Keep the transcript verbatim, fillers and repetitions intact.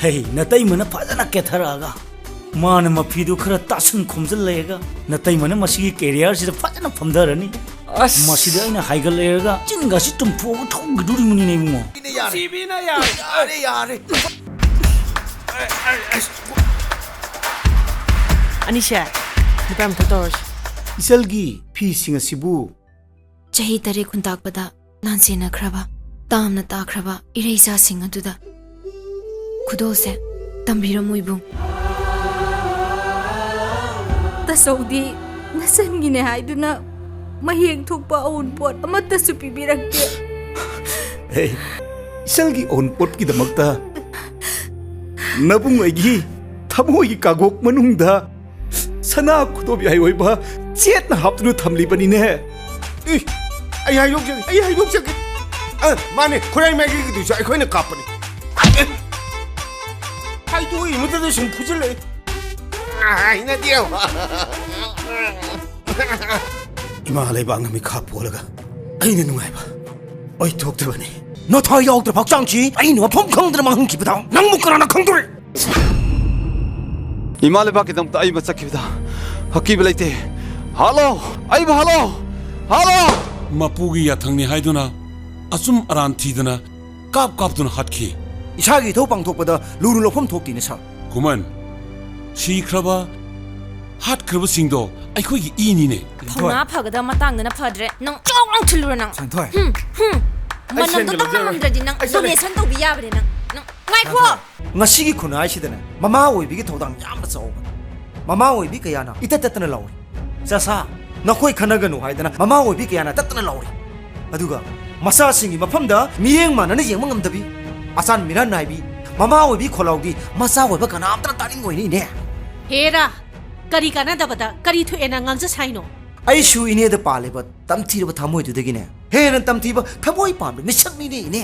ꯍꯩ, ꯅꯇꯩꯃꯅ ꯐꯖꯅ ꯀꯦꯊꯔꯛꯑꯒ, ꯃꯥꯅ ꯃꯐꯤꯗꯨ ꯈꯔ ꯇꯥꯁꯟ ꯈꯣꯝꯖꯤꯜꯂꯛꯑꯒ, ꯅꯇꯩꯃꯅ ꯃꯁꯤꯒꯤ ꯀꯦꯔꯤꯌꯔꯁꯤꯗ ꯐꯖꯅ ꯐꯝꯊꯔꯅꯤ꯫ ꯑꯁ꯫ ꯃꯁꯤꯗ ꯑꯩꯅ ꯍꯥꯏꯒꯠꯂꯛꯑꯒ ꯆꯤꯟꯒꯁꯤ ꯇꯨꯝꯊꯣꯛꯑꯒ ꯊꯣꯡꯈꯤꯗꯣꯔꯤꯕꯅꯤꯅꯦ, ꯏꯕꯨꯡꯉꯣ꯫ ꯌꯥꯔꯦ, ꯌꯥꯔꯦ꯫ ꯑꯅꯤꯁꯦ, ꯅꯨꯄꯥ ꯑꯝꯇ ꯇꯧꯔꯁꯤ꯫ ꯏꯆꯜꯒꯤ ꯐꯤꯁꯤꯡ ꯑꯁꯤꯕꯨ ꯆꯍꯤ ꯇꯔꯦꯠ ꯈꯨꯟꯇꯥꯛꯄꯗ ꯂꯥꯟꯁꯦꯟꯅꯈ꯭ꯔꯕ, ꯇꯥꯝꯅ ꯇꯥꯈ꯭ꯔꯕ ꯏꯔꯩꯆꯥꯁꯤꯡ ꯑꯗꯨꯗ ꯈꯨꯗꯣꯜꯁꯦ ꯇꯝꯕꯤꯔꯝꯃꯨ, ꯏꯕꯨꯡ꯫ ꯇꯥꯆꯧꯗꯤ ꯅꯆꯟꯒꯤꯅꯦ ꯍꯥꯏꯗꯨꯅ ꯃꯍꯦꯛ ꯊꯣꯛꯄ ꯑꯎꯟꯄꯣꯠ ꯑꯃꯠꯇꯁꯨ ꯄꯤꯕꯤꯔꯛꯇꯦ꯫ ꯍꯦ, ꯏꯆꯜꯒꯤ ꯑꯎꯟꯄꯣꯠꯀꯤꯗꯃꯛꯇ ꯅꯕꯨꯡ ꯑꯩꯒꯤ ꯊꯃꯣꯏꯒꯤ ꯀꯥꯒꯣꯛ ꯃꯅꯨꯡꯗ ꯁꯅꯥ ꯈꯨꯗꯣꯞ ꯌꯥꯏ ꯑꯣꯏꯕ ꯆꯦꯠꯅ ꯍꯥꯞꯇꯨꯅ ꯊꯝꯂꯤꯕꯅꯤꯅꯦ꯫ ꯏ, ꯑꯩ ꯍꯥꯏꯗꯣꯛꯆꯒꯦ, ꯑꯩ ꯍꯥꯏꯗꯣꯛꯆꯒꯦ꯫ ꯑ, ꯃꯥꯅꯦ, ꯈꯨꯔꯥꯏ ꯃꯥꯏꯀꯩꯒꯤꯗꯨꯁꯨ ꯑꯩꯈꯣꯏꯅ ꯀꯥꯞꯄꯅꯤ꯫ ꯑꯦ, ꯍꯥꯏꯗꯣꯛꯏ ꯃꯇꯝꯗ ꯁꯨꯝ ꯐꯨꯖꯜꯂꯛꯑꯦ꯫ ꯍꯩꯅꯗꯦꯕ꯫ ꯏꯃꯥ ꯂꯩꯕꯥꯛꯅ ꯃꯤꯈꯥ ꯄꯣꯜꯂꯒ ꯑꯩꯅ ꯅꯨꯡꯉꯥꯏꯕ ꯑꯣꯏꯊꯣꯛꯇ꯭ꯔꯕꯅꯤ꯫ ꯅꯊꯥ ꯌꯥꯎꯗ꯭ꯔꯕ ꯍꯛꯆꯥꯡꯁꯤ ꯑꯩꯅ ꯃꯐꯝ ꯈꯪꯗꯅ ꯃꯥꯡꯍꯟꯈꯤꯕꯗ ꯅꯪꯕꯨ ꯀꯅꯥꯅ ꯈꯪꯗꯣꯔꯤ? ꯏꯃꯥ ꯂꯩꯕꯥꯛꯀꯤꯗꯃꯛꯇ ꯑꯩ ꯃꯠꯆꯈꯤꯕꯗ ꯑꯀꯤꯕ ꯂꯩꯇꯦ꯫ ꯍꯥꯠꯂꯣ! ꯑꯩꯕꯨ ꯍꯥꯠꯂꯣ! ꯍꯥꯠꯂꯣ! ꯃꯄꯨꯒꯤ ꯌꯥꯊꯪꯅꯤ ꯍꯥꯏꯗꯨꯅ ꯑꯆꯨꯝ ꯑꯔꯥꯟ ꯊꯤꯗꯅ ꯀꯥꯞ ꯀꯥꯞꯇꯨꯅ ꯍꯥꯠꯈꯤ꯫ ꯏꯁꯥꯒꯤ ꯏꯊꯧ ꯄꯥꯡꯊꯣꯛꯄꯗ ꯂꯨꯔꯨ ꯂꯧꯐꯝ ꯊꯣꯛꯇꯦꯅꯦ, ꯁꯥꯔ꯫ ꯈꯨꯃꯟ, ꯁꯤꯈ꯭ꯔꯕ, ꯍꯥꯠꯈ꯭ꯔꯕꯁꯤꯡꯗꯣ ꯑꯩꯈꯣꯏꯒꯤ ꯏꯅꯤꯅꯦ꯫ ꯊꯧꯅꯥ ꯐꯒꯗꯕ ꯃꯇꯥꯡꯗꯅ ꯐꯗ꯭ꯔꯦ꯫ ꯅꯪ ꯆꯣꯛ ꯂꯥꯎ ꯊꯤꯜꯂꯨꯔꯣ ꯅꯪ꯫ ꯁꯥꯟꯊꯣꯏ꯫ ꯍꯨꯝ, ꯍꯨꯝ꯫ ꯑꯩ ꯃꯅꯝꯗꯣ ꯁꯦꯟꯒ ꯇꯪ ꯂꯧꯖꯔꯣꯏ꯫ ꯉꯝꯗ꯭ꯔꯗꯤ ꯅꯪ ꯑꯩ ꯆꯠꯂꯦ꯫ ꯗꯣꯅꯦꯁꯟ ꯇꯧꯕꯤ ꯌꯥꯕꯅꯦ ꯅꯪ꯫ ꯅꯪ ꯉꯥꯏꯈꯣ꯫ ꯁꯥꯟꯊꯣꯏ꯫ ꯉꯁꯤꯒꯤ ꯈꯨꯟꯅꯥꯏꯁꯤꯗꯅꯦ, ꯃꯃꯥ ꯑꯣꯏꯕꯤꯒꯤ ꯊꯧꯗꯥꯡ ꯌꯥꯝꯅ ꯆꯥꯎꯕꯅꯤ꯫ ꯃꯃꯥ ꯑꯣꯏꯕꯤ ꯀꯌꯥꯅ ꯏꯇꯠ ꯇꯠꯇꯅ ꯂꯥꯎꯔꯤ꯫ "ꯆꯥꯁꯥ, ꯅꯈꯣꯏ ꯈꯟꯅꯒꯅꯨ" ꯍꯥꯏꯗꯅ ꯃꯃꯥ ꯑꯣꯏꯕꯤ ꯀꯌꯥꯅ ꯇꯠꯇꯅ ꯂꯥꯎꯔꯤ꯫ ꯑꯗꯨꯒ ꯃꯆꯥꯁꯤꯡꯒꯤ ꯃꯐꯝꯗ ꯃꯤꯠꯌꯦꯡ ꯃꯥꯟꯅꯅ ꯌꯦꯡꯕ ꯉꯝꯗꯕꯤ, ꯑꯆꯥꯟ ꯃꯤꯔꯥꯟ ꯅꯥꯏꯕꯤ, ꯃꯃꯥ ꯑꯣꯏꯕꯤ ꯈꯣꯜꯂꯥꯎꯗꯤ ꯃꯆꯥ ꯑꯣꯏꯕ ꯀꯅꯥꯝꯇꯅ ꯇꯥꯅꯤꯡꯉꯣꯏꯅꯦ, ꯏꯅꯦ꯫ ꯍꯦꯔꯥ, ꯀꯔꯤ ꯀꯥꯟꯅꯗꯕꯗ ꯀꯔꯤ ꯊꯣꯛꯑꯦꯅ ꯉꯥꯡꯖ ꯁꯥꯏꯅꯣ? ꯑꯩꯁꯨ ꯏꯅꯦꯗ ꯄꯥꯜꯂꯤꯕ ꯇꯝꯊꯤꯔꯕ ꯊꯃꯣꯏꯗꯨꯗꯒꯤꯅꯦ ꯍꯦꯟꯅ ꯇꯝꯊꯤꯕ ꯊꯃꯣꯏ ꯄꯥꯟꯕ ꯃꯤꯁꯛꯅꯤꯅꯦ, ꯏꯅꯦ꯫